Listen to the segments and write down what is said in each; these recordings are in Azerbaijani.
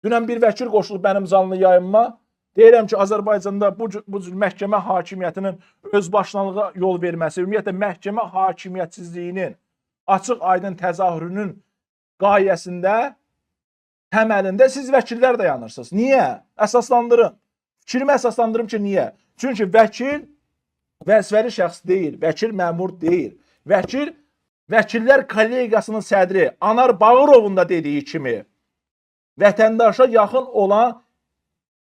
Dünən bir vəkil qoşulub mənim canlı yayımıma. Deyirəm ki, Azərbaycanda bu cür məhkəmə hakimiyyətinin özbaşınalığa yol verməsi, ümumiyyətlə məhkəmə hakimiyyətsizliyinin açıq-aydın təzahürünün qayəsində, təməlində siz vəkillər dayanırsınız. Niyə? Əsaslandırın. Fikrimi əsaslandırım ki, niyə? Çünki vəkil vəzifəli şəxs deyil, vəkil məmur deyil. Vəkil Vəkillər Kollegiyasının sədri Anar Bağırovun da dediyi kimi vətəndaşa yaxın olan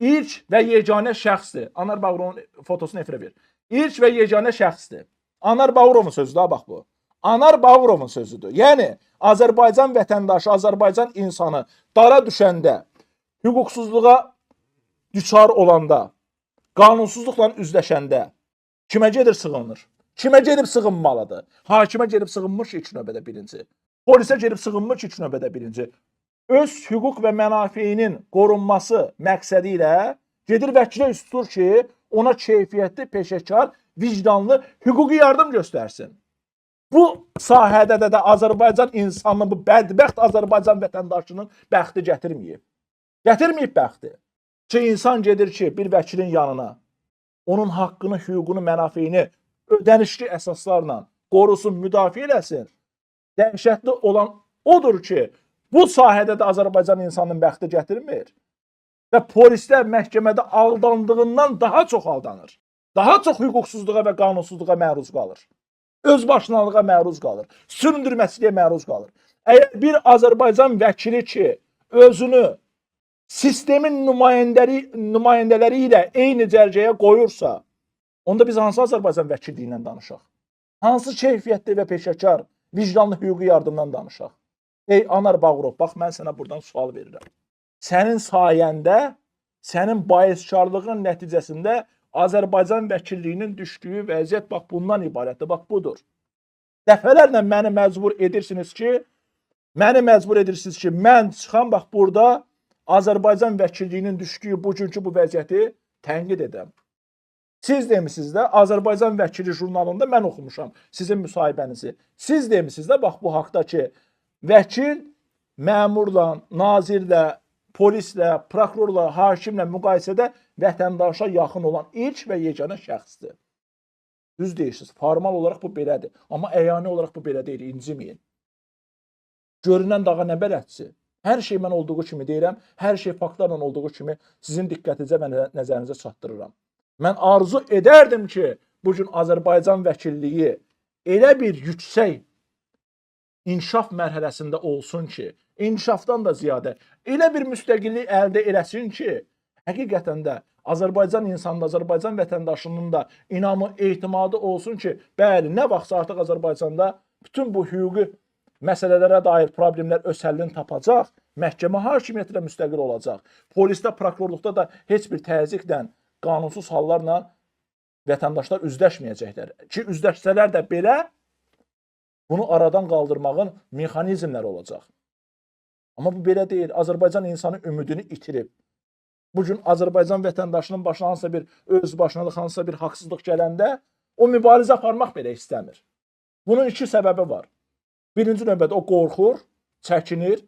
ilk və yeganə şəxsdir. Anar Bağırovun fotosunu efirə ver. İlk və yeganə şəxsdir. Anar Bağırovun sözüdür, ha bax bu. Anar Bağırovun sözüdür. Yəni Azərbaycan vətəndaşı, Azərbaycan insanı dara düşəndə, hüquqsuzluğa düçar olanda, qanunsuzluqla üzləşəndə kimə gedir sığınır? Kimə gedib sığınmalıdır? Hakimə gedib sığınmır ki, ilk növbədə birinci. Polisə gedib sığınmır ki, ilk növbədə birinci. Öz hüquq və mənafeyinin qorunması məqsədi ilə gedir vəkilə üz tutur ki, ona keyfiyyətli, peşəkar, vicdanlı hüquqi yardım göstərsin. Bu sahədə də Azərbaycan insanının, bu bədbəxt Azərbaycan vətəndaşının bəxti gətirməyib. Gətirməyib bəxti. Ki insan gedir ki, bir vəkilin yanına, onun haqqını, hüququnu, mənafeyini ödənişli əsaslarla qorusun, müdafiə eləsin. Dəhşətli olan odur ki, bu sahədə də Azərbaycan insanının bəxti gətirmir. Və polislər məhkəmədə aldandığından daha çox aldanır. Daha çox hüquqsuzluğa və qanunsuzluğa məruz qalır. Özbaşınalığa məruz qalır. Süründürməçiliyə məruz qalır. Əgər bir Azərbaycan vəkili ki, özünü sistemin nümayəndələri ilə eyni cərgəyə qoyursa, onda biz hansı Azərbaycan vəkilliyi ilə danışaq? Hansı keyfiyyətli və peşəkar, vicdanlı hüquqi yardımdan danışaq? Ey Anar Bağırov, bax mən sənə buradan sual verirəm. Sənin sayəndə, sənin baiskarlığın nəticəsində Azərbaycan vəkilliyinin düşdüyü vəziyyət bax bundan ibarətdir, bax budur. Dəfələrlə məni məcbur edirsiniz ki, mən çıxam bax burada Azərbaycan vəkilliyinin düşdüyü bugünkü bu vəziyyəti tənqid edəm. Siz demisiniz də Azərbaycan Vəkili jurnalında mən oxumuşam sizin müsahibənizi. Siz demisiniz də bax bu haqda ki, vəkil məmurla, nazirlə, polislə, prokurorla, hakimlə müqayisədə vətəndaşa yaxın olan ilk və yeganə şəxsdir. Düz deyirsiniz. Formal olaraq bu belədir. Amma əyani olaraq bu belə deyil. İnciməyin. Görünən dağa nə bələdçi? Hər şey mən olduğu kimi deyirəm, hər şey faktlarla olduğu kimi sizin diqqətinizə və nəzərinizə çatdırıram. Mən arzu edərdim ki, bu gün Azərbaycan vəkilliyi elə bir yüksək inkişaf mərhələsində olsun ki, inkişafdan da ziyadə elə bir müstəqillik əldə eləsin ki, həqiqətən də Azərbaycan insanında, Azərbaycan vətəndaşının da inamı, etimadı olsun ki, bəli, nə vaxtsa artıq Azərbaycanda bütün bu hüquqi məsələlərə dair problemlər öz həllini tapacaq, məhkəmə hakimiyyəti də müstəqil olacaq. Polisdə, prokurorluqda da heç bir təzyiqlə, qanunsuz hallarla vətəndaşlar üzləşməyəcəklər. Ki, üzləşsələr də belə bunu aradan qaldırmağın mexanizmləri olacaq. Amma bu belə deyil. Azərbaycan insanı ümidini itirib. Bu gün Azərbaycan vətəndaşının başına hansısa bir öz başına hansısa bir haqsızlıq gələndə o mübarizə aparmaq belə istəmir. Bunun iki səbəbi var. Birinci növbədə o qorxur, çəkinir.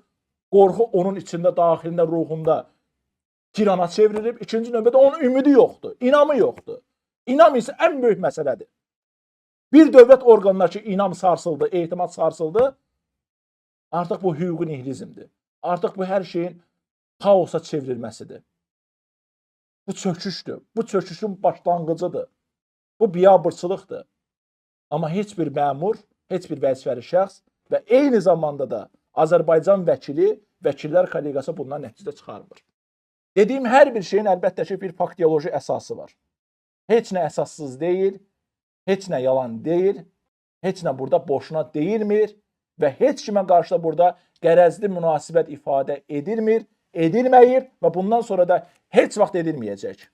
Qorxu onun içində, daxilində, ruhunda tirana çevrilib. İkinci növbədə onun ümidi yoxdur, inamı yoxdur. İnam isə ən böyük məsələdir. Bir dövlət orqanına ki, inam sarsıldı, etimad sarsıldı, artıq bu hüquqi nihilizmdir. Artıq bu hər şeyin xaosa çevrilməsidir. Bu çöküşdür. Bu çöküşün başlanğıcıdır. Bu biabırçılıqdır. Amma heç bir məmur, heç bir vəzifəli şəxs və eyni zamanda da Azərbaycan vəkili, Vəkillər Kollegiyası bundan nəticə çıxarmır. Dediyim hər bir şeyin əlbəttə ki, bir faktoloji əsası var. Heç nə əsassız deyil, heç nə yalan deyil, heç nə burada boşuna deyilmir və heç kimə qarşı da burada qərəzli münasibət ifadə edilmir, edilməyib və bundan sonra da heç vaxt edilməyəcək.